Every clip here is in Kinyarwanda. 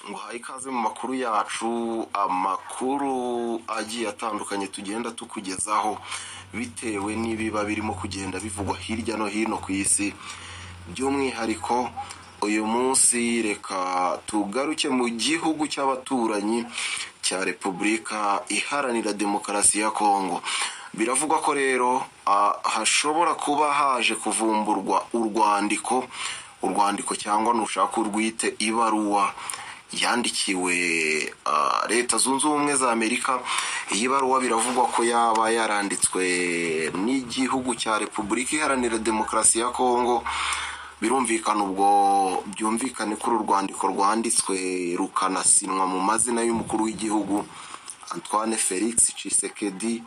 Nguhaye ikaze mu makuru yacu, amakuru agiye atandukanye tugenda tukugezaho bitewe n'ibiba birimo kugenda bivugwa hirya no hino ku isi. By'umwihariko uyu munsi reka tugaruke mu gihugu cy'abaturanyi cya Repubulika Iharanira Demokarasi ya Kongo. Biravugwa ko rero hashobora kuba haje kuvumburwa urwandiko, urwandiko cyangwa nushaka urwite ibaruwa yandikiwe Leta Zunze Ubumwe za Amerika. Iyi baruwa biravugwa ko yaba yaranditswe n'igihugu cya Repubulika Iharanira Demokarasi ya Kongo. Birumvikana, ubwo byumvikane ko uru rwandiko rwanditswe rukanasinwa mu mazina y'umukuru w'igihugu Antoine Felix Tshisekedi.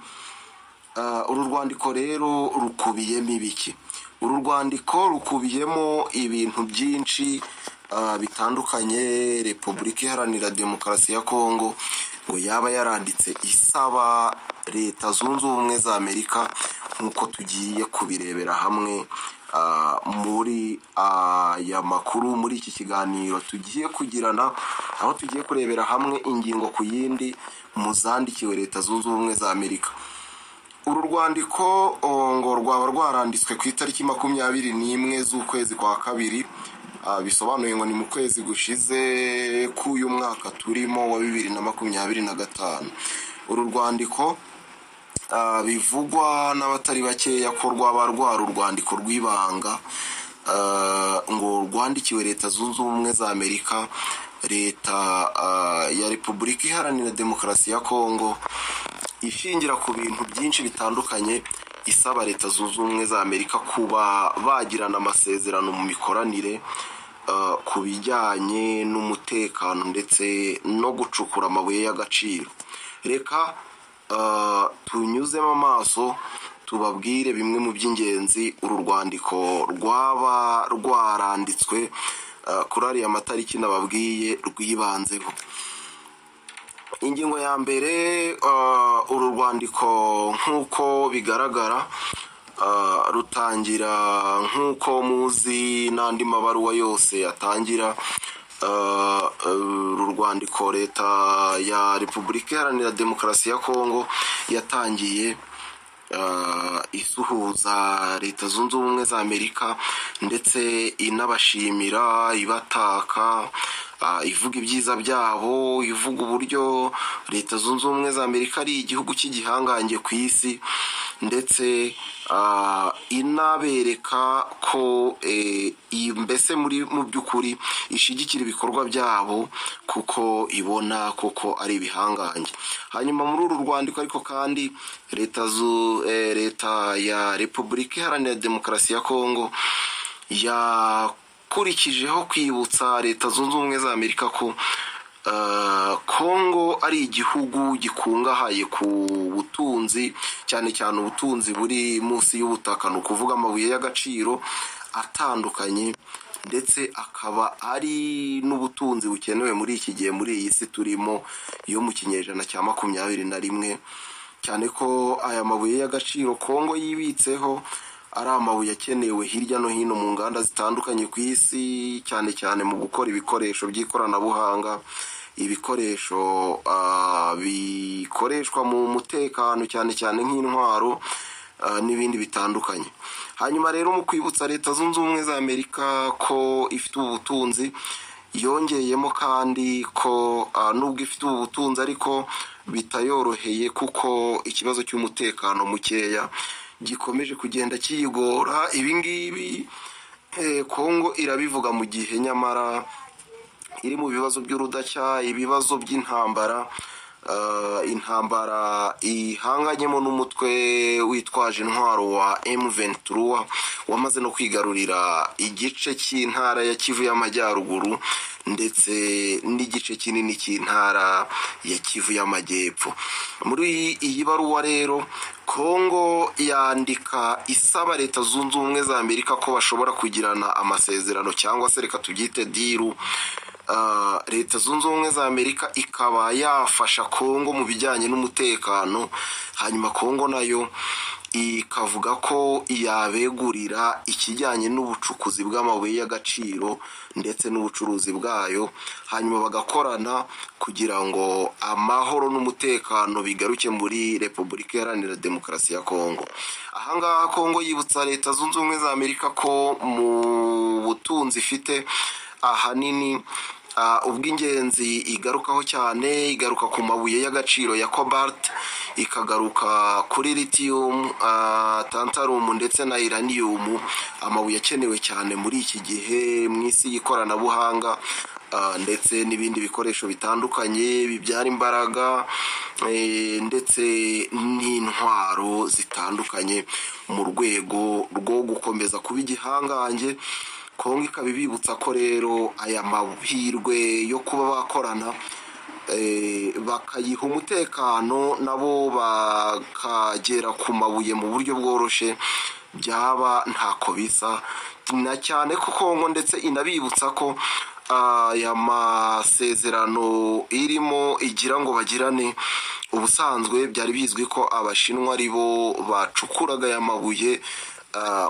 Uru rwandiko rero rukubiyemo ibiki? Uru rwandiko rukubiyemo ibintu byinshi bitandukanye. Repubulika Iharanira Demokarasi ya Kongo ngo yaba yaranditse isaba Leta Zunze Ubumwe za Amerika, nk'uko tugiye kubirebera hamwe muri aya makuru, muri iki kiganiro tugiye kugirana, aho tugiye kurebera hamwe ingingo ku yindi mu zandikiwe Leta Zunze Ubumwe za Amerika. Uru rwandiko ngo rwaba rwaranditswe ku itariki 21 z'ukwezi kwa kabiri, bisobanuye ngo ni mu kwezi gushize k'uyu mwaka turimo wa 2025. Uru rwandiko bivugwa n'abatari bakeya ko rwaba rwari urwandiko rw'ibanga, ngo rwandikiwe Leta Zunze Ubumwe za Amerika. Leta ya Repubulika Iharanira Demokarasi ya Kongo ishingira ku bintu byinshi bitandukanye, isaba Leta Zunze Ubumwe za Amerika kuba bagirana amasezerano mu mikoranire ku bijyanye n'umutekano ndetse no gucukura amabuye y'agaciro. Reka tunyuzemo amaso tubabwire bimwe mu by'ingenzi uru rwandiko rwaba rwaranditswe kuri ariya matariki nababwiye rwibanzeho. Ingingo ya mbere, uru rwandiko nk'uko bigaragara rutangira nk'uko muzi n'andi mabaruwa yose atangira. Uru rwandiko Leta ya Repubulika Iharanira Demokarasi ya Kongo yatangiye isuhuza Leta Zunze Ubumwe za Amerika, ndetse inabashimira, ibataka, ivuga ibyiza byabo, ivuga uburyo Leta Zunze Ubumwe za Amerika ari igihugu cy'igihangange ku isi, ndetse inabereka ko mbese muri mu by'ukuri ishyigikira ibikorwa byabo kuko ibona koko ari ibihangange. Hanyuma muri uru rwandiko ariko kandi Leta ya Repubulika Iharanira Demokarasi ya Kongo yakurikijeho kwibutsa Leta Zunze Ubumwe za Amerika ko Kongo ari igihugu gikungahaye ku butunzi, cyane cyane ubutunzi buri munsi y'ubutaka, ni ukuvuga amabuye y'agaciro atandukanye, ndetse akaba ari n'ubutunzi bukenewe muri iki gihe, muri iyi si turimo yo mu kinyejana cya 21, cyane ko aya mabuye y'agaciro Kongo yibitseho ari amabuye akenewe hirya no hino mu nganda zitandukanye ku isi, cyane cyane mu gukora ibikoresho by'ikoranabuhanga, ibikoresho bikoreshwa mu mutekano, cyane cyane nk'intwaro, n'ibindi bitandukanye. Hanyuma rero mu kwibutsa Leta Zunze Ubumwe za Amerika ko ifite ubu butunzi, yongeyemo kandi ko nubwo ifite ubu butunzi ariko bitayoroheye, kuko ikibazo cy'umutekano mukeya gikomeje kugenda kiyigora. Ibi ngibi Kongo irabivuga mu gihe nyamara iri mu bibazo by'urudacya, ibibazo by'intambara, intambara ihanganyemo n'umutwe witwaje intwaro wa M23 wamaze no kwigarurira igice cy'intara ya Kivu y'Amajyaruguru ndetse n'igice kinini cy'intara ya Kivu y'Amajyepfo. Muri iyi baruwa rero Kongo yandika isaba Leta Zunze Ubumwe za Amerika ko bashobora kugirana amasezerano, cyangwa se reka tubyite diru. Leta Zunze Ubumwe za Amerika ikaba yafasha Kongo mu bijyanye n'umutekano, hanyuma Kongo nayo ikavuga ko yabegurira ikijyanye n'ubucukuzi bw'amabuye y'agaciro ndetse n'ubucuruzi bwayo, hanyuma bagakorana kugira ngo amahoro n'umutekano bigaruke muri Repubulika Iharanira Demokarasi ya Kongo. Ahangaha Kongo yibutsa Leta Zunze Ubumwe za Amerika ko mu butunzi ifite ahanini ubw'ingenzi igarukaho cyane, igaruka ku mabuye y'agaciro ya cobalt, ikagaruka kuri lithium, tantalum ndetse na uranium, amabuye akenewe cyane muri iki gihe mu isi y'ikoranabuhanga, ndetse n'ibindi bikoresho bitandukanye bibyara imbaraga, ndetse n'intwaro zitandukanye mu rwego rwo gukomeza kuba igihangange. Kongo ikaba ibibutsa ko rero aya mahirwe yo kuba bakorana, bakayiha umutekano nabo bakagera ku mabuye mu buryo bworoshye, byaba ntako bisa na cyane ko Kongo ndetse inabibutsa ko aya masezerano irimo igira ngo bagirane, ubusanzwe byari bizwi ko Abashinwa ari bo bacukuraga aya mabuye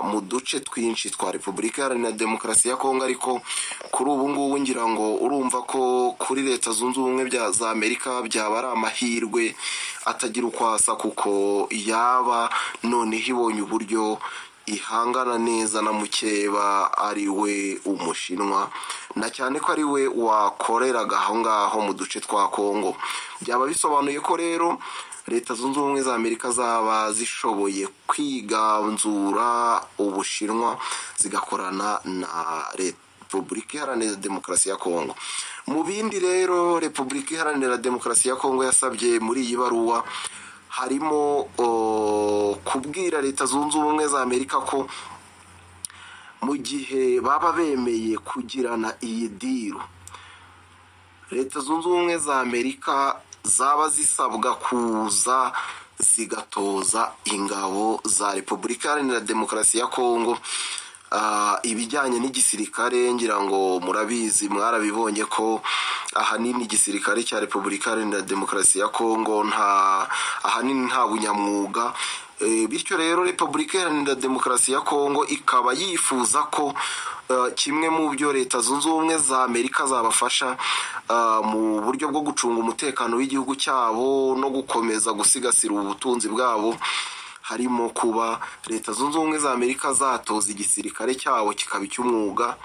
mu duce twinshi twa Repubulika Iharanira Demokarasi ya Kongo, ariko kuri ubu ngubu ngira ngo urumva ko kuri Leta Zunze Ubumwe za Amerika byaba ari amahirwe atagira uko asa, kuko yaba noneho ibonye uburyo ihangana neza na mukeba ari we Umushinwa, na cyane ko ari we wakoreraga aho ngaho mu duce twa Kongo. Byaba bisobanuye ko rero Leta Zunze Ubumwe za Amerika zaba zishoboye kwiganzura Ubushinwa zigakorana na Repubulika Iharanira Demokarasi ya Kongo. Mu bindi rero Repubulika Iharanira Demokarasi ya Kongo yasabye muri iyi baruwa harimo kubwira Leta Zunze Ubumwe za Amerika ko mu gihe baba bemeye kugirana iyi deal, Leta Zunze Ubumwe za Amerika zaba zisabwa kuza zigatoza ingabo za Repubulika Iharanira Demokarasi ya Kongo ibijyanye n'igisirikare. Ngira ngo murabizi, mwarabibonye ko ahanini igisirikare cya Repubulika Iharanira Demokarasi ya Kongo nta ahanini nta bunyamwuga. Bityo rero Repubulika Iharanira Demokarasi ya Kongo ikaba yifuza ko kimwe mu byo Leta Zunze Ubumwe za Amerika zabafasha mu buryo bwo gucunga umutekano w'igihugu cyabo no gukomeza gusigasira ubutunzi bwabo, harimo kuba Leta Zunze Ubumwe za Amerika zatoza igisirikare cyabo kikaba icy'umwuga.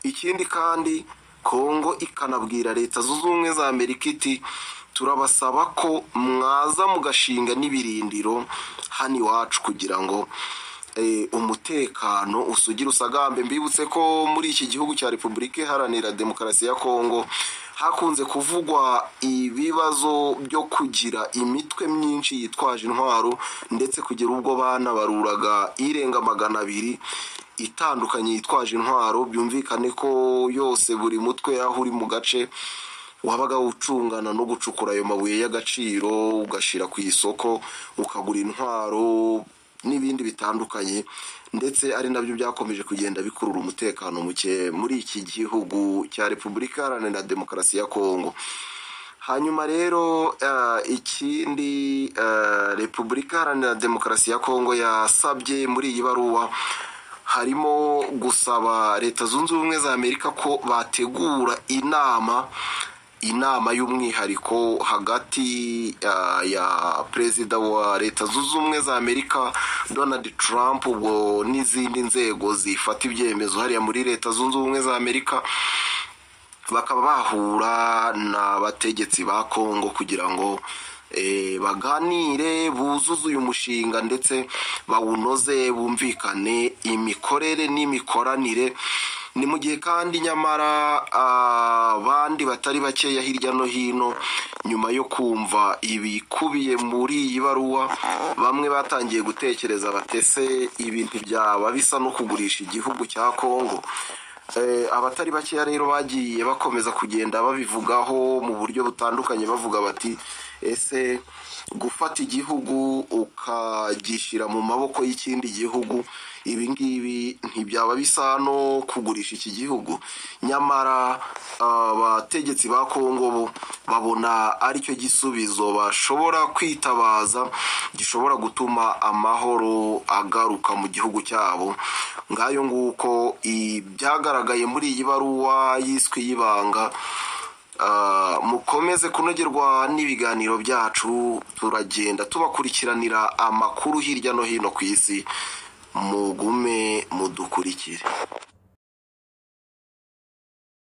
Ikindi kandi Kongo ikanabwira Leta Zunze Ubumwe za Amerika iti turabasaba ko mwaza mugashinga n'ibirindiro hano iwacu kugira ngo umutekano usugire usagambe. Mbibutse ko muri iki gihugu cya Repubulika Iharanira Demokarasi ya Kongo hakunze kuvugwa ibibazo byo kugira imitwe myinshi yitwaje intwaro, ndetse kugera ubwo banabaruraga irenga 200 itandukanye yitwaje intwaro. Byumvikane ko yose buri mutwe aho uri mu gace wabaga ucungana no gucukura ayo mabuye y'agaciro, ugashira ku isoko, ukagura intwaro n'ibindi bitandukanye, ndetse ari nabyo byakomeje kugenda bikurura umutekano muke muri iki gihugu cya Repubulika Iharanira Demokarasi ya Kongo. Hanyuma rero ikindi Repubulika Iharanira Demokarasi ya Kongo yasabye muri iyi baruwa harimo gusaba Leta Zunze Ubumwe za Amerika ko bategura inama y'umwihariko hagati ya Perezida wa Leta Zunze Ubumwe za Amerika Donald Trump ubwo n'izindi nzego zifata ibyemezo hariya muri Leta Zunze Ubumwe za Amerika, bakaba bahura n'abategetsi ba Kongo kugira ngo baganire, buzuze uyu mushinga ndetse bawunoze, bumvikane imikorere n'imikoranire. Ni mu gihe kandi nyamara abandi batari bakeya hirya no hino nyuma yo kumva ibikubiye muri iyi baruwa, bamwe batangiye gutekereza batese ibintu byaba bisa no kugurisha igihugu cya Kongo. Abatari bakeya rero bagiye bakomeza kugenda babivugaho mu buryo butandukanye, bavuga bati ese gufata igihugu ukagishyira mu maboko y'ikindi gihugu, Ibi ngibi ntibyaba bisa no kugurisha iki gihugu? Nyamara abategetsi ba Kongo bo babona aricyo gisubizo bashobora kwitabaza gishobora gutuma amahoro agaruka mu gihugu cyabo. Ngayo nguko ibyagaragaye muri iyi baruwa yiswe y'ibanga. Mukomeze kunogerwa n'ibiganiro byacu, turagenda tubakurikiranira amakuru hirya no hino ku isi. Mugume mudukurikire.